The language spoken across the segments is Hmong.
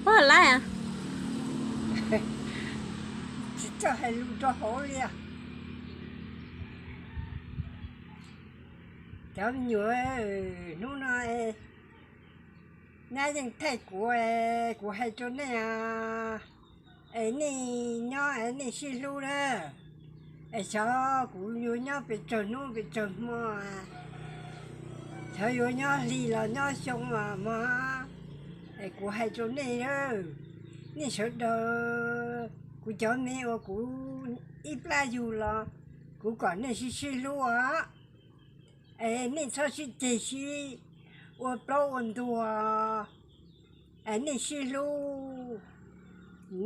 Puas laib? Tsis txawj hais lus rau hauv li. Cov me nyuam, hnub no nyab yeej thaij kuv, kuv hais rau nej, es nej nyob es nej sib hlub na. Es xyov kuv yuav nyob pes tsawg hnub pes tsawg hmo, xyov yuav nyob hli los nyob xyoo los mog, es kuv hais rau nej, nej sawv daws, kuv cov me uas kuv ib plab yug los, kuv kom nej sib sib hlub os. Es nej txhob sib ceg sib ua plaub ua ntug, es nej sib hlub,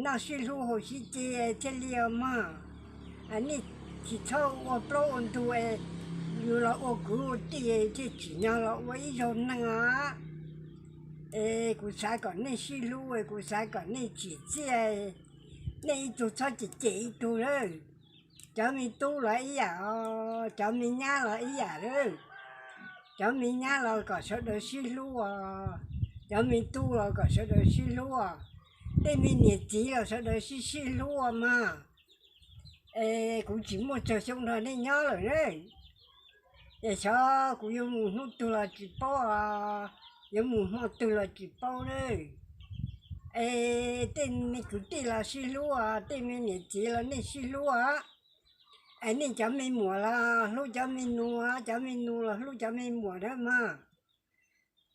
noj sib hlub haus sib ce thiaj li os mog. Nej tsis txhob ua plaub ua ntug, yus los ua kwv ua tij thiaj tsim nyog los ua ib zaug neeg os. Es kuv xav kom nej sib hlub, kuv xav kom nej tsim txiaj, nej ib tug txhob cem cem ib tug lawm. Cov me tub los ib yam os, cov me nyab los ib yam lawm. Cov me nyab los kom sawv daws sib hlub os, cov me tub los kom sawv daws sib hlub os, tej me niam txiv los sawv daws sib sib hlub os mog. Es kuv tsis muaj tsawg xyoo nrog nej nyob lawm na, es xyov kuv yuav mus hnub twg los tsis paub, yuav mus hmo twg los tsis paub na. Es tej me kwv tij los sib hlub os, tej me niam txiv los nej sib hlub os. Es nej cov me muam los hlub cov me nus, cov me nus los hlub cov me muam na mog.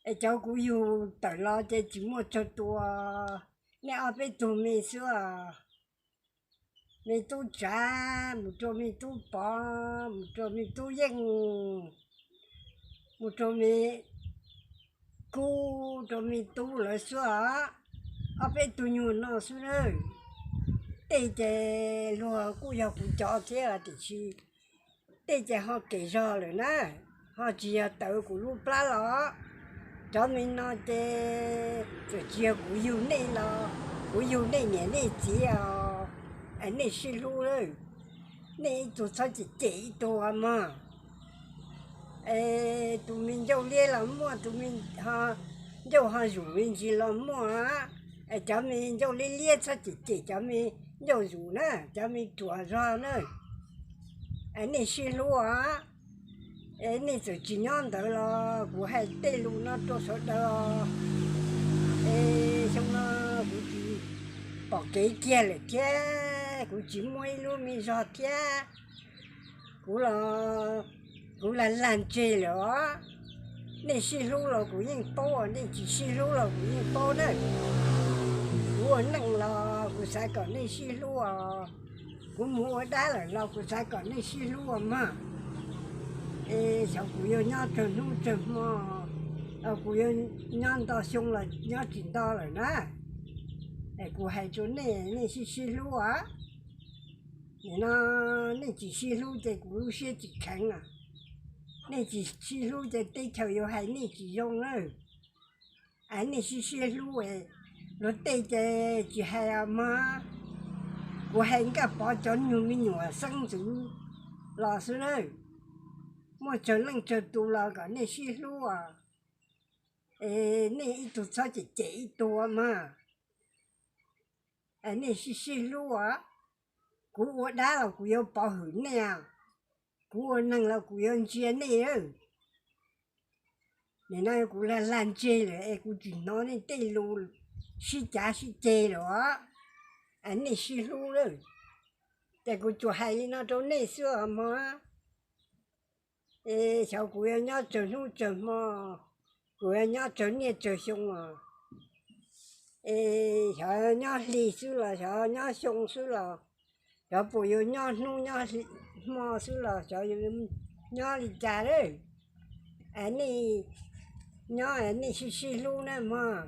Es cov kuv yug tawm los ces tsis muaj tsawg tus, nej ob peb tug me xwb os. Me tub Tsav mus rau me tub Pov, mus rau me tub Yeej, mus rau me Kub, rau me tub lawv xwb os. Ob peb tug nyuag no xwb na. Tej ces luag kuj yog kuv cov thiab tiam sis tej ces ho kem zog lawm na, ho tsis yog tawv kuv lub plab los. Cov me no ces txawm tsis yog kuv yug nej los, kuv yug nej niam nej txiv os, es nej sib hlub lawm, nej ib tug txhob cem cem ib tug mog. Es tus me ncauj liab los muaj, tus me ncauj ho zus me ntsis los muaj. Es cov me ncauj liab liab txhob cem cem cov me ncauj zus na, cov me ruam zog na. Es nej sib hlub os. Es nej txawm tsis nyob ntawd los kuv hais tej lus no rau sawv daws. Es xyoo no kuv tsis pom kev kiag lawm thiab, kuv tsis muaj ib lub me zog thiab. Kuv los, kuv lag lag ntseg lawm os. Nej sib hlub los kuv yeej paub, nej tsis sib hlub los kuv yeej paub na. Kuv ua neej los kuv xav kom nej sib hlub os. Kuv mus ua dab lawm los kuv xav kom nej sib hlub os mog. Es xyov kuv yuav nyob tsawg hnub tsawg hmo, kuv yuav nyob nto xyoo los nyob tsis nto lawm na. Es kuv hais rau nej, nej sib sib hlub os. Nim no nej tsis sib hlub ces kuv lub siab tsis kheev os. Nej tsis sib hlub ces teb chaws yuav hais nej tsis zoo lawm. Es nej sib sib hlub, luag tej ces tsis hais os mog. Kuv hais Nkaj Pov cov nyuag me nyuam xeeb ntxwv los xwb na. Muaj tsawg leej tsawg tus los kom nej sib hlub os. Es nej ib tug txhob cem cem ib tug mog. Es nej sib sib hlub os. Kuv ua dab los kuv yuav pov hwm nej, kuv ua neeg los kuv yuav ntsia nej. Nim no kuv lag lag ntseg lawm es kuv tsis hnov nej tej lus sib cav sib ceg lawm os. Es nej sib hlub lawm. Ces kuv tsuas hais li no rau nej xwb os mog. Es xyov kuv yuav nyob tsawg hnub tsawg hmo, kuv yuav nyob tsawg niaj tsawg xyoo os. Es xyov nyob hli xwb los xyov nyob xyoo xwb los, xyov puas yuav nyob hnub nyob hmo xwb los xyov yuav nyob li cas lawm. Es nej nyob nej sib sib hlub na mog.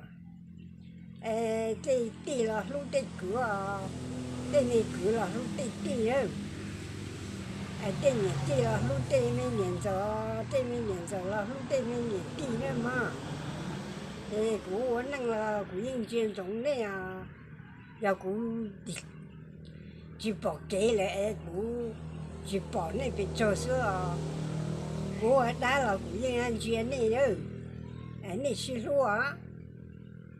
Es tej tij los hlub tej kwv os, tej me kwv los hlub tej tij, es tej niam tij los hlub tej me niam ntxawm, tej me niam ntxawm los hlub tej me niam tij na mog. Es kuv ua neej los kuv yeej ntsia ntsoov nej os. Yog kuv tsis pom kev lawm es kuv tsis pom nej pes tsawg xwb os. Kuv ua dab los kuv yeej ntsia nej, es nej sib hlub os.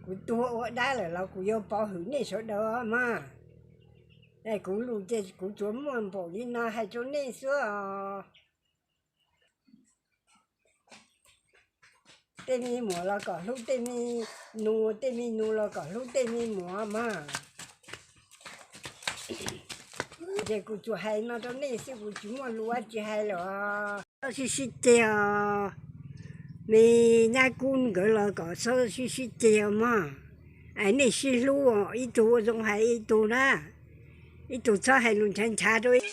Kuv tuag ua dab lawm los kuv yuav pov hwm nej sawv daws mog. Kuv lus ces kuv tsuas muaj npaum li no hais rau nej xwb os. Tej me muam los kom hlub tej me nus, tej me nus los kom hlub tej me muam mog. Ces kuv tsuas hais no rau nej xwb, kuv tsis muaj lus dab tsi hais lawm. Txhob sib sib ceg os. Me nyab kub nkawd los kom txhob sib sib ceg os mog. Es nej sib hlub, ib tug ua zoo hais ib tug na. Ib tug txhob hais lus ntshav ntshav rau ib